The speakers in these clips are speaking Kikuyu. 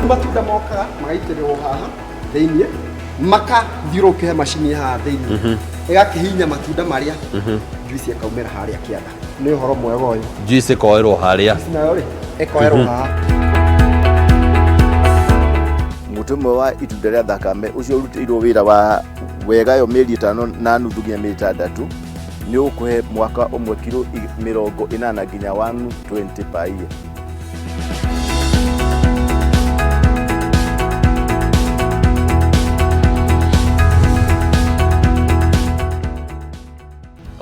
Matunda mokaga magaitĩrĩrwo haha thĩiniĩ, makathiũrũrũkio he macini haha thĩiniĩ, ĩgakĩhihinya matunda marĩa, juice ĩkaumĩra harĩa kĩanda. Nĩ ũhoro mwega ũyũ. Juice ĩkoerwo harĩa. Juice nayo rĩ ĩkoerwo haha. Mũtĩ ũmwe wa itunda rĩa thakame ũcio ũrutĩirwo wĩra wa wega yo mĩeri 5.5 nginya mĩeri 6 nĩ ũkũhe mwaka ũmwe kiro 80 nginya 120 per year.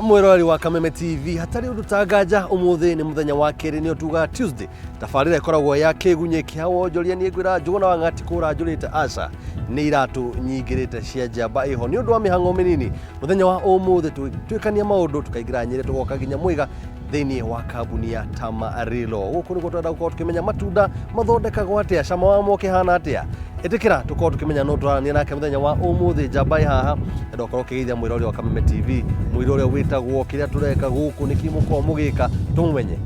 Mwĩroreri wa Kameme TV, hatarĩ ũndũ ta nganja, ũmũthĩ nĩ mũthenya wa kerĩ, nĩo tugaga Tuesday. Tabarĩra ĩkoragwo ya kĩgunyĩ kĩa wonjoria. Niĩ ngwĩra Njũgũna wa Ng'ati kũra njũrĩte, aca nĩ iratũ nyingĩrĩte cia njamba ĩho nĩ ũndũ wa mĩhang'o mĩnini. Mũthenya wa ũmũthĩ tũgĩtuĩkania maũndũ, tũkaingĩra Nyĩrĩ, tũgoka nginya Mwĩga thĩinĩ wa kambuni ya Tamarillo. Gũkũ nĩkuo tũrenda gũkorwo tũkĩmenya matunda mathondekagwo atĩa, cama wamo ũkĩhana atĩa. Ĩtĩkĩra tũkorwo tũkĩmenya no tũrarania nake mũthenya wa ũmũthĩ. Njamba ĩ haha, enda ũkorwo ũkĩgeithia mwĩrori wa Kameme TV, mũira ũrĩa wĩtagwo kĩrĩa tũreka gũkũ, nĩkĩ mũkorwo mũgĩka tũmũmenye.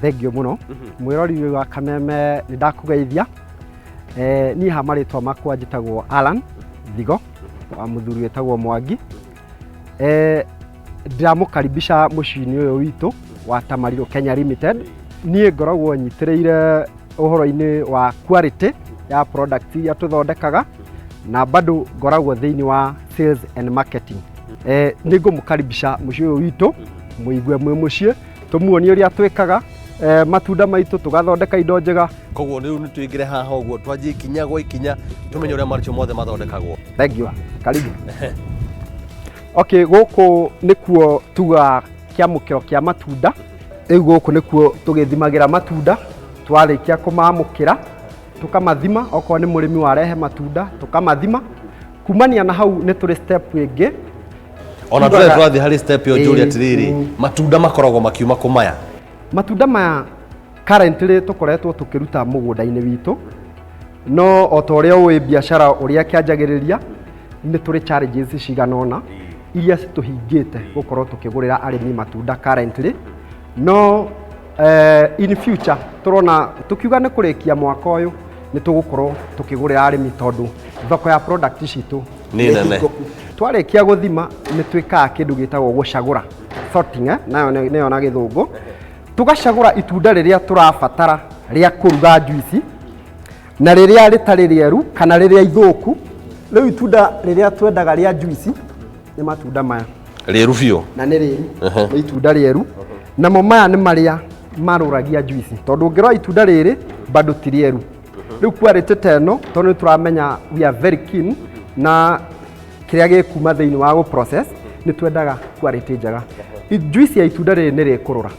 Thengio mũno mwĩrori wa Kameme, nĩ ndakũgeithia. Niĩ ha marĩtwa makwa njĩtagwo Alan Thigo wa mũthuri wĩtagwo Mwangi. Ndĩramũkaribisha mũciĩ-inĩ ũyũ witũ wa Tamarillo Kenya Limited. Niĩ ngoragwo nyitĩrĩire ũhoro-inĩ wa quality ya product iria tũthondekaga, na bado ngoragwo thĩinĩ wa sales and marketing. Nĩ ngũmũkaribisha mũciĩ ũyũ witũ, mũigue mwĩ mũciĩ, tũmuonie ũrĩa twĩkaga matunda maitũ, tũgathondeka indo njega. Koguo rĩu nĩ tũingĩre haha ũguo, twanjie ikinya gwa ikinya, tũmenye ũrĩa macio mothe mathondekagwo. Thank you. Karibu. Okay, gũkũ nĩkuo tugaga kĩamũkĩro kĩa matunda. Rĩu gũkũ nĩkuo tũgĩthimagĩra matunda. Twarĩkia kũmamũkĩra, tũkamathima. Okorwo nĩ mũrĩmi warehe matunda, tũkamathima. Kumania na hau nĩ tũrĩ step ĩngĩ. Ona tũrĩa tũrathiĩ harĩ step ĩyo, njũria atĩrĩrĩ, matunda makoragwo makiuma kũ maya? Matunda maya currently tũkoretwo tũkĩruta mũgũnda-inĩ witũ, no o ta ũrĩa ũĩ biacara ũrĩa kĩanjagĩrĩria, nĩ tũrĩ challenges cigana ũna iria citũhingĩte gũkorwo tũkĩgũrĩra arĩmi matunda currently, no in future tũrona tũkiuga nĩ kũrĩkia mwaka ũyũ nĩ tũgũkorwo tũkĩgũrĩra arĩmi, tondũ thoko ya product citũ nĩ nene. Hingũku. Twarĩkia gũthima, nĩ twĩkaga kĩndũ gĩtagwo gũcagũra, sorting, nayo nĩyo na gĩthũngũ. Tũgacagũra itunda rĩrĩa tũrabatara rĩa kũruga juice na rĩrĩa rĩtarĩ rĩeru kana rĩrĩa ithũku. Rĩu itunda rĩrĩa twendaga rĩa juice nĩ matunda maya. Rĩru biũ. Na nĩ rĩru, nĩ itunda rĩeru. Namo maya nĩ marĩa marũragia juice, tondũ ũngĩrora itunda rĩrĩ bado ti rĩeru. Rĩu quality ta ĩno, tondũ nĩ tũramenya we are very keen na kĩrĩa gĩkuma thĩinĩ wa gũ process, nĩ twendaga quality njega. Juice ya itunda rĩrĩ nĩ rĩkũrũra.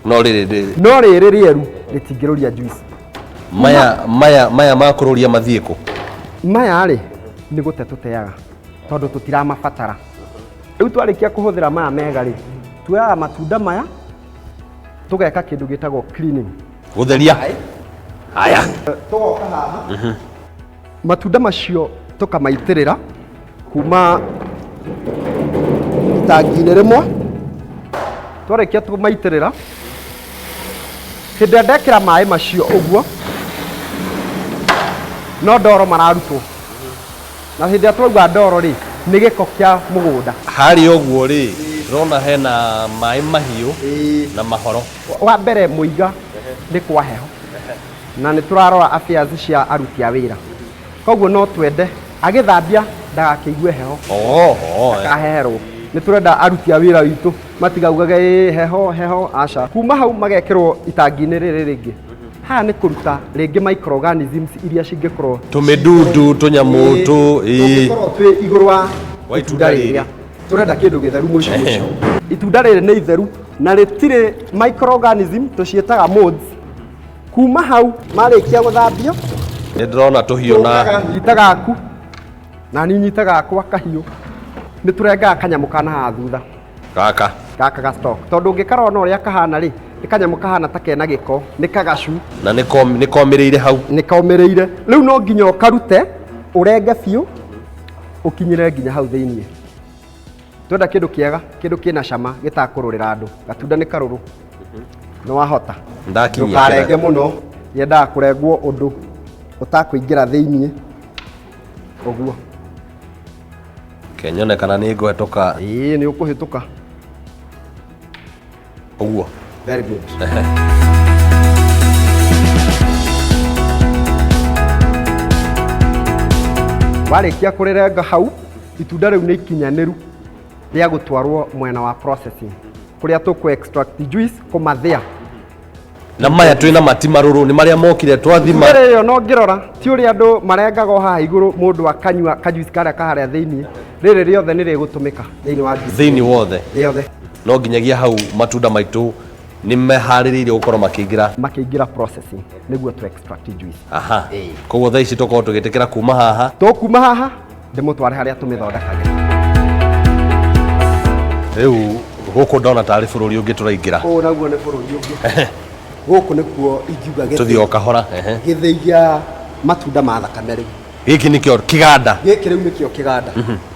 No rĩrĩ rĩrĩ No rĩrĩ rĩeru rĩtingĩrũria juice. Maya makũrũria mathiĩ kũ? Maya rĩ, nĩ gũte tũteaga, tondũ tũtiramabatara. Rĩu twarĩkia kũhũthĩra maya mega rĩ, tuoyaga matunda maya, tũgeka kĩndũ gĩtagwo cleaning. Gũtheria haya. Tũgoka haha, matunda macio tũkamaitĩrĩra kuma itangi-inĩ rĩmwe. Twarĩkia kũmaitĩrĩra, hĩndĩ ĩrĩa ndekĩra maĩ macio ũguo, no ndoro mararutwo, na hĩndĩ ĩrĩa twauga ndoro rĩ, nĩ gĩko kĩa mũgũnda. Harĩa ũguo rĩ, ndĩrona hena maĩ mahiũ na mahoro. Wa mbere mũiga nĩ kwa heho, na nĩ tũrarora affairs cia aruti a wĩra, koguo no twende agĩthambia ndagakĩigue heho. Ndakaheherwo. Nĩ tũrenda aruti a wĩra witũ matigaugage ĩ heho heho, aca. Kuma hau magekĩrwo itangi-inĩ rĩrĩ rĩngĩ. Haha nĩ kũruta rĩngĩ microorganisms iria cingĩkorwo tũmĩdundu, tũnyamũ tũ ĩĩ. Tũngĩkorwo twĩ igũrũ wa wa itunda itunda rĩrĩ. Rĩrĩa tũrenda kĩndũ gĩtheru mũciĩ ũcio. Itunda rĩrĩ nĩ itheru na rĩtirĩ microorganism, tũciĩtaga molds. Kuma hau marĩkia gũthambio, Nĩ ndĩrona tũhiũ na nyita gaku na niĩ nyita gakwa kahiũ, nĩ tũrengaga kanyamũ kana haha thutha. Gaka. Gaka ga stock, tondũ ũngĩkarora na ũrĩa kahana rĩ, nĩ kanyamũ kahana ta kena gĩko, nĩ kagacu. Na nĩ komĩrĩire hau. Nĩ komĩrĩire. Rĩu no nginya ũkarute, ũrenge biũ, ũkinyĩre nginya hau thĩiniĩ. Twenda kĩndũ kĩega, kĩndũ kĩna cama, gĩtakũrũrĩra andũ. Gatunda nĩ karũrũ, nĩ wahota. Ndakinyia. Ndũkarenge mũno, yendaga kũrengwo ũndũ. Ũtakũingĩra thĩiniĩ ũguo. Kenyone kana nĩ ngũhetũka. Ĩĩ, nĩ ũkũhĩtũka. Ũguo. Very good. Warĩkia kũrĩrenga hau, itunda rĩu nĩ ikinyanĩru rĩa gũtwarwo mwena wa processing kũrĩa tũkũ extract juice, kũmathĩa. Na maya twĩna mati marũrũ nĩ marĩa mokire twathima. Mbere ĩyo no ngĩrora ti ũrĩa andũ marengaga o haha igũrũ, mũndũ akanyua kajuice karĩa kaharĩa thĩiniĩ. Rĩrĩ rĩothe nĩ rĩgũtũmĩka thĩiniĩ wa juice. Thĩinĩ wothe. Rĩothe. No nginyagia hau matunda maitũ nĩ meharĩrĩirie gũkorwo makĩingĩra makĩingĩra processing nĩguo tu extract juice. Aha, koguo thaa ici tũkorwo tũgĩtĩkĩra kuma haha. Tũkuma haha ndĩmũtware harĩa tũmĩthondekagĩra. Rĩu gũkũ ndona tarĩ bũrũri ũngĩ tũraingĩra. Ũũ naguo nĩ bũrũri ũngĩ. Gũkũ nĩkuo ingiuga tũthiĩ o kahora, ehe. Gĩthĩi gĩa matunda ma thakame rĩu. Gĩkĩ nĩkĩo kĩganda. Gĩkĩ rĩu nĩkĩo kĩganda.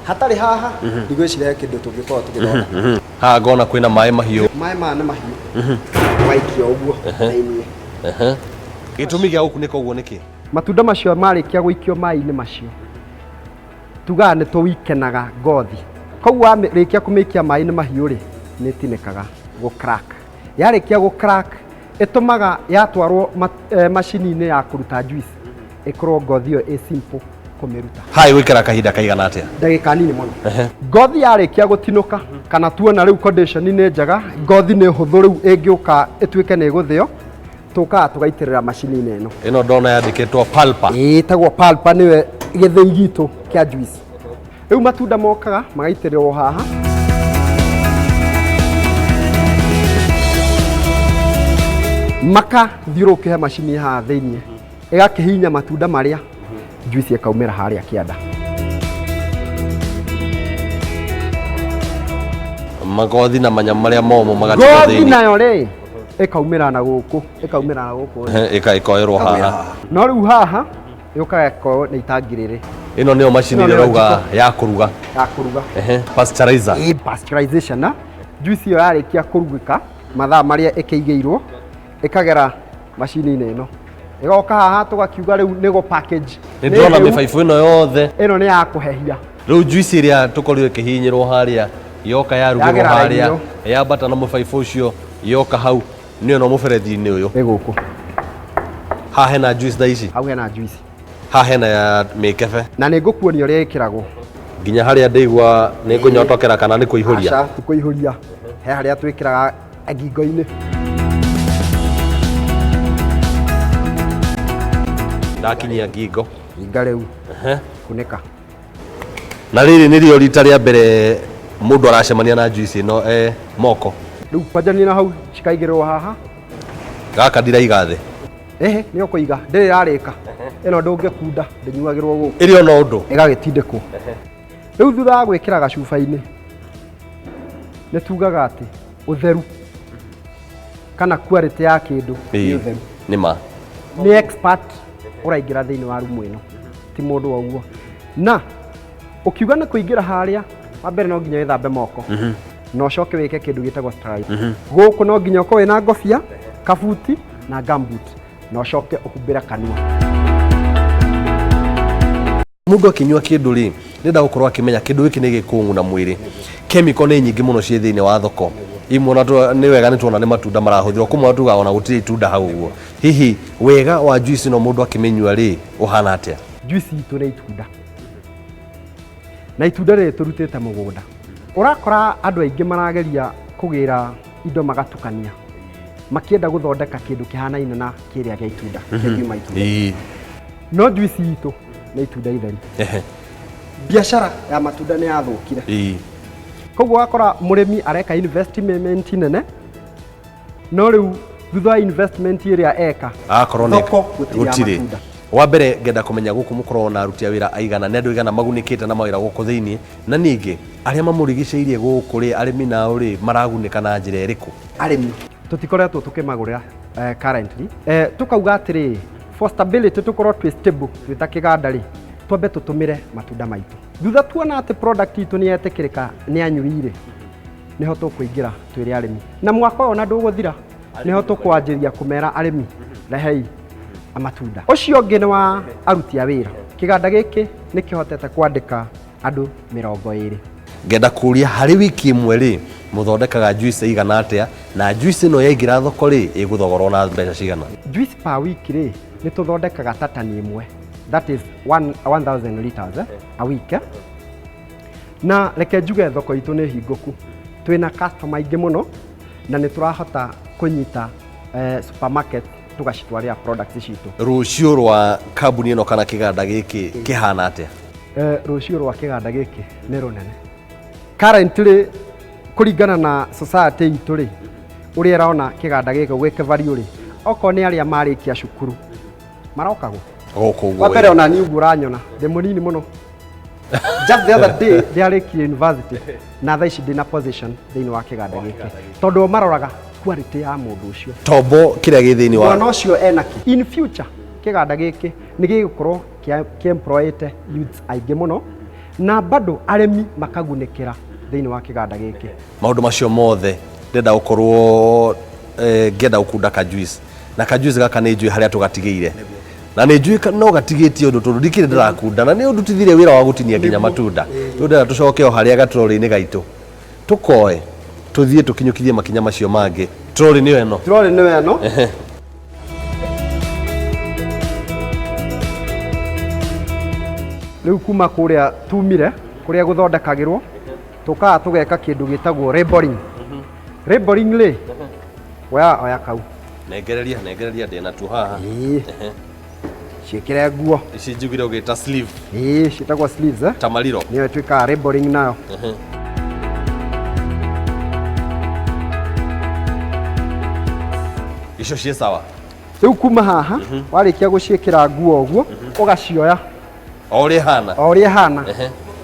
Hatarĩ haha ndigwĩciria he kĩndũ tũngĩkorwo tũgĩthondeka. Haha ngona kwĩna maĩ mahiũ. Maĩ maya nĩ mahiũ, waikio ũguo thĩiniĩ. Gĩtũmi gĩa gũkunĩka ũguo nĩkĩ? Matunda macio marĩkia gũikio maĩ-inĩ macio, tugaga nĩ tũwikenaga ngothi. Koguo warĩkia kũmĩikia maĩ-inĩ mahiũ rĩ, nĩ ĩtinĩkaga gũ crack. Yarĩkia gũ crack, ĩtũmaga yatwarwo macini-inĩ ya kũruta juice ĩkorwo ngothi ĩyo ĩ simple kũmĩruta. Haha ĩgũikara kahinda kaigana atĩa? Ndagĩka nini mũno. Ngothi yarĩkia gũtinũka, kana tuona rĩu condition nĩ njega, ngothi nĩ hũthũ rĩu ĩngĩũka ĩtuĩke nĩ ĩgũthĩo, tũkaga tũgaitĩrĩra macini-inĩ ĩno. Ĩno ndona yandĩkĩtwo pulper. Ĩtagwo pulper, nĩwe gĩthĩi gitũ kĩa juice. Rĩu matunda mokaga magaitĩrĩrwo haha. Makathiũrũrũkĩhe macini haha thĩiniĩ, ĩgakĩhihinya matunda marĩa, juice ĩkaumĩra harĩa kĩanda. Magothi na manyamũ marĩa momũ magatigwo Ngothi thĩiniĩ. nayo rĩ ĩkaumĩra na gũkũ, ĩkaumĩra na gũkũ. Ĩkoerwo haha. No rĩu haha yũkaga ĩkoywo nĩ itangi rĩrĩ. Ĩno nĩyo macini Ĩno ĩrĩa nĩyo ũrauga jiko. ya kũruga. Ya kũruga. Pasteurizer. Ĩ, pasteurization. Na juice ĩyo yarĩkia kũrugĩka mathaa marĩa ĩkĩigĩirwo, ĩkagera macini-inĩ ĩno, ĩgoka haha tũgakiuga rĩu nĩ gũ package. Nĩ ndĩrona Nĩ hĩu. mĩbaibũ ĩno yothe. Ĩno nĩ ya kũhehia. Rĩu juice ĩrĩa tũkorirwo ĩkĩhihinyĩrwo harĩa yoka yarugĩrwo Yagera harĩa, raini. yambata na mũbaibũ ũcio yoka hau, nĩyo no mũberethi-inĩ ũyũ. Ĩ gũkũ. Haha hena juice thaa ici. Hau hena juice. Haha hena ya mĩkebe. Na nĩ ngũkuonia ũrĩa ĩkĩragwo. Nginya harĩa ndĩigua nĩ ngũnyotokera kana nĩ kũihũria? Aca, ti kũihũria. He harĩa twĩkĩraga ngingo-inĩ. Ndakinyia ngingo. Hinga rĩu. Kunĩka. Na rĩrĩ nĩrĩo rita rĩa mbere mũndũ aracemania na juice ĩno moko. Rĩu kwanjania na hau cikaigĩrĩrwo haha. Gaka ndiraiga thĩ. Ehe, nĩ ũkũiga, ndĩrĩ ĩrarĩka. Ĩno ndũngĩkunda, ndĩnyuagĩrwo gũkũ. Ĩrĩ ona ũndũ. Ĩgagĩtindĩkwo. Rĩu thutha wa gwĩkĩra gacuba-inĩ, nĩ tugaga atĩ ũtheru kana quality ya kĩndũ nĩ ũtheru. Nĩ ma. Nĩ expert ũraingĩra thĩinĩ wa rumu ĩno, ti mũndũ o ũguo. Na ũkiuga nĩ kũingĩra harĩa, wa mbere no nginya wĩthambe moko. Na ũcoke wĩke kĩndũ gĩtagwo sterile. Gũkũ no nginya ũkorwo wĩna ngobia, kabuti na gumboot, na ũcoke ũhumbĩre kanua. Mũndũ akĩnyua kĩndũ rĩ, nĩenda gũkorwo akĩmenya kĩndũ gĩkĩ nĩ gĩkũng'una mwĩrĩ. Chemical nĩ nyingĩ mũno ciĩ thĩinĩ wa thoko. Imwe ona nĩ wega nĩ tuona nĩ matunda marahũthĩrwo, kũmwe tugaga ona gũtirĩ itunda hau ũguo. Hihi wega wa juice ĩno mũndũ akĩmĩnyua rĩ, ũhana atĩa? Juice itũ nĩ itunda. Na itunda rĩrĩ tũrutĩte mũgũnda. Ũrakora andũ aingĩ marageria kũgĩra indo magatukania, makĩenda gũthondeka kĩndũ kĩhanaine na kĩrĩa gĩa itunda, kĩngiuma itunda. No juice itũ nĩ itunda itheri. Biacara ya matunda nĩ yathũkire. Koguo wakora mũrĩmi areka investment nene, no rĩu thutha wa investment ĩrĩa eka, Akorwo nĩ thoko gũtirĩ ya gũtirĩ. matunda. Wa mbere ngenda kũmenya gũkũ mũkoragwo na aruti a wĩra aigana, nĩ andũ aigana magunĩkĩte na mawĩra gũkũ thĩinĩ, na ningĩ arĩa mamũrigicĩirie gũkũ rĩ, arĩmi nao rĩ, maragunĩka na njĩra ĩrĩkũ? Arĩmi tũtikoretwo tũkĩmagũrĩra currently. Tukauga atĩrĩ, for stability tũkorwo twĩ stable twĩ ta kĩganda rĩ, twambe tũtũmĩre matunda maitũ. Thutha tuona atĩ product itũ nĩ yetĩkĩrĩka nĩ anyui rĩ, nĩho tũkũingĩra twĩre arĩmi. Na mwaka ũyũ ona ndũgũthira, nĩho tũkwanjĩria kũmera arĩmi, rehei Matunda ũcio ũngĩ nĩ wa aruti a wĩra. Kĩganda gĩkĩ nĩ kĩhotete kwandĩka andũ 20. Ngenda kũria, harĩ wiki ĩmwe rĩ, mũthondekaga juice ĩigana atĩa, na juice ĩno yaingĩra thoko rĩ, ĩgũthogorwo na mbeca cigana? Juice per week rĩ, nĩ tũthondekaga ta tani ĩmwe, that is 1000 liters a week. Na reke njuge thoko itũ nĩ hingũku, twĩna customer aingĩ mũno na nĩ tũrahota kũnyita supermarket tũgacitwarĩra products citũ. Rũciũ rwa kambuni ĩno kana kĩganda gĩkĩ kĩhana atĩa? Rũciũ rwa kĩganda gĩkĩ nĩ rũnene. Currently, kũringana na society itũ rĩ, ũrĩa ĩrona kĩganda gĩkĩ gwĩke value rĩ, okorwo nĩ arĩa marĩkia cukuru maroka gũkũ. Gũkũ ũguo. Wa mbere, ona niĩ ũguo ũranyona ndĩ mũnini mũno. Just the other day ndĩarĩkirie university na thaa ici ndĩna position thĩinĩ wa kĩganda gĩkĩ, tondũ o maroraga quality ya mũndũ ũcio. Tombo kĩrĩa gĩ thĩinĩ wa mwana ũcio enaki. In future, kĩganda gĩkĩ nĩ gĩgũkorwo kĩemployĩte youths aingĩ mũno na bado arĩmi makagunĩkĩra thĩinĩ wa kĩganda gĩkĩ. Maũndũ macio mothe, ndĩrenda gũkorwo ngĩenda gũkunda ka juice, na ka juice gaka nĩ njũĩ harĩa tũgatigĩire, na nĩ njũĩ no gatigĩtie ũndũ, tondũ ndikĩrĩ ndĩrakunda na nĩ ũndutithirie wĩra wa gũtinia nginya matunda. Rĩu ndĩrenda tũcoke o harĩa gatrori-inĩ gaitũ, tũkoe tũthiĩ tũkinyũkithie makinya macio mangĩ. Trori nĩyo ĩno? Trori nĩyo ĩno. Rĩu kuma kũrĩa tumire, kũrĩa gũthondekagĩrwo, tũkaga tũgeka kĩndũ gĩtagwo labeling. Labeling rĩ, oya, oya kau. Nengereria, nengereria, ndĩ natuo haha. Ĩĩ, ciĩkĩre nguo. Ici njugire ũgĩta sleeve? Ĩĩ, ciĩtagwo sleeves, eh? Tamariro. Nĩyo ĩtuĩkaga labeling nayo. Icio ciĩ sawa. Rĩu kuma haha warĩkia gũciĩkĩra nguo ũguo, ũgacioya o ũrĩa ĩhana, o ũrĩa ĩhana,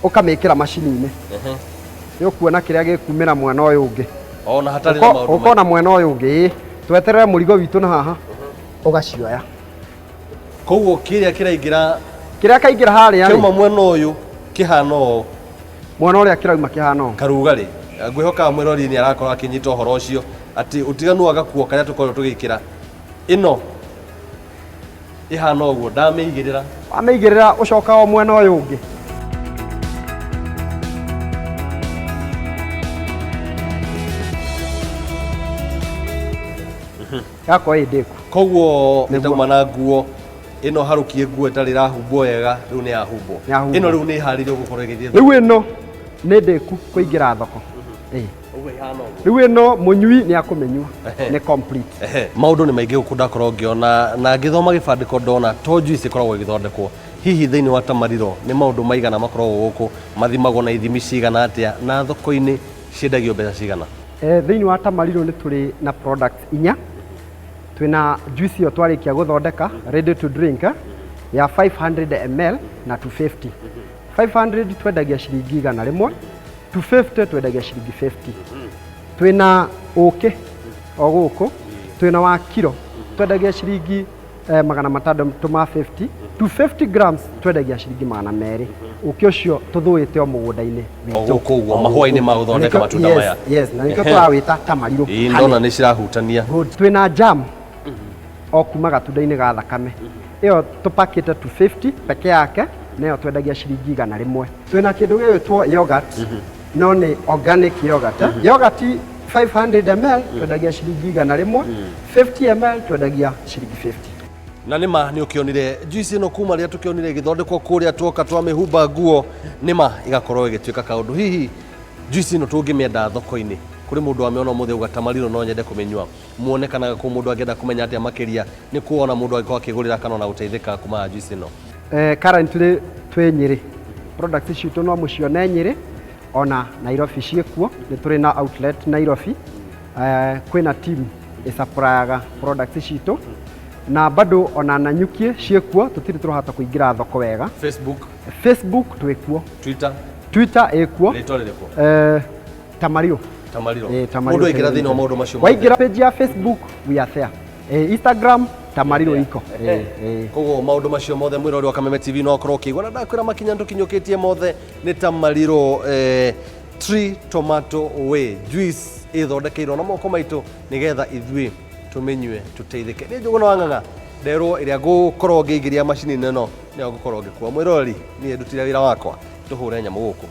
ũkamĩkĩra macini-inĩ. Nĩ ũkuona kĩrĩa gĩkumĩra mwena ũyũ ũngĩ. Ona hatarĩ na maũndũ. Ũkona mwena ũyũ ũngĩ. Ĩĩ, tweterere mũrigo witũ na haha ũgacioya. Koguo kĩrĩa kĩraingĩra Kĩrĩa kaingĩra harĩa kĩauma rĩ, mwena ũyũ kĩhana ũũ. Mwena ũrĩa kĩrauma kĩhana ũũ. Karugarĩ, ngwĩhoka mwĩrori nĩ arakorwo akĩnyita ũhoro ũcio atĩ ũtiganu wa gakuo karĩa tũkorwo tũgĩkĩra, ĩno ĩhana ũguo ndamĩigĩrĩra. Wamĩigĩrĩra, ũcoka o mwena ũyũ ũngĩ. Yakorwo ĩ ndĩku. Koguo Nĩguo. ĩtauma na nguo ĩno harũkie, nguo ĩtarĩ ĩrahumbwo wega, rĩu nĩ yahumbwo. Yahumbwo. Ĩno rĩu nĩ ĩharĩirio gũkorwo ĩgĩthiĩ. Rĩu ĩno nĩ ndĩku kũingĩra thoko. Ĩĩ. Ũguo ĩhana ũguo. Rĩu ĩno mũnyui nĩ akũmĩnyua, nĩ complete. Ehe, maũndũ nĩ maingĩ gũkũ ndakorwo ngĩona na ngĩthoma gĩbandĩko, ndona to juice ĩkoragwo ĩgĩthondekwo. Hihi thĩinĩ wa Tamariro nĩ maũndũ maigana makoragwo gũkũ, mathimagwo na ithimi cigana atĩa, na thoko-inĩ ciendagio mbeca cigana? Thĩinĩ wa Tamariro nĩ tũrĩ na products inya. Twĩna juice ĩyo twarĩkia gũthondeka, ready to drink, ya 500 ml na 250. 500 twendagia ciringi 100, 250 twendagia ciringi 50. Twĩna ũkĩ o gũkũ, twĩna wa kiro, twendagia ciringi 650, 250 grams twendagia ciringi 200. Ũkĩ ũcio tũthũĩte o mũgũnda-inĩ O witũ. gũkũ ũguo mahũa-inĩ ma gũthondeka Na nĩkĩo- matunda yes, maya. Yes, na nĩkĩo tũrawĩta Tamariro. Ĩĩ, ndona nĩ cirahutania. Good. Twĩna jam o kuma gatunda-inĩ ga thakame, ĩyo tũpakĩte 250 peke yake, nayo twendagia ciringi 100. Twĩna kĩndũ gĩgwĩtwo yogurt, no nĩ organic yogurt, eh? Yogurt 500 ml twendagia ciringi 100, 50 ml twendagia ciringi 50. Na nĩ ma nĩ ũkĩonire juice ĩno kuma rĩrĩa tũkĩonire ĩgĩthondekwo kũrĩa, tuoka twamĩhumba nguo, nĩ ma ĩgakorwo ĩgĩtuĩka kaũndũ. Hihi juice ĩno tũngĩmĩenda thoko-inĩ, kũrĩ mũndũ wamĩona ũmũthĩ auga Tamariro no nyende kũmĩnyua, muonekanaga kũ? Mũndũ angĩenda kũmenya atĩa makĩria, nĩ kuona mũndũ angĩkorwo akĩgũrĩra kana ona gũteithĩka kuma na juice ĩno? Currently twĩ Nyĩrĩ, products citũ no mũcione Nyĩrĩ, ona Nairobi ciĩkuo, nĩ tũrĩ na outlet Nairobi. Kwĩna team ĩsupplyaga products citũ, na bado ona Nanyuki ciĩkuo, tũtirĩ tũrahota kũingĩra thoko wega. Facebook? Facebook twĩkuo. Twitter? Twitter ĩkuo. Rĩtwa rĩrĩkũ? Tamario. Tamariro. Tamariro. Mũndũ aingĩra thĩinĩ wa maũndũ macio mothe. Waingĩra page ya Facebook, we are there. Instagram Tamariro iko. Koguo maũndũ macio mothe, mwĩrori wa Kameme TV, no akorwo ũkĩigua na ndakwĩra makinya tũkinyũkĩtie mothe nĩ Tamariro Tree Tomato Way juice ĩthondekeirwo na moko maitũ nĩgetha ithuĩ tũmĩnyue tũteithĩke. Nĩ Njũgũna wa Ng'ang'a, Nderwo ĩrĩa ngũkorwo ngĩingĩria macini-inĩ ĩno nĩyo ngũkorwo ngĩkua. Mwĩroreri, niĩ ndutire wĩra wakwa, tũhũre nyamũ gũkũ.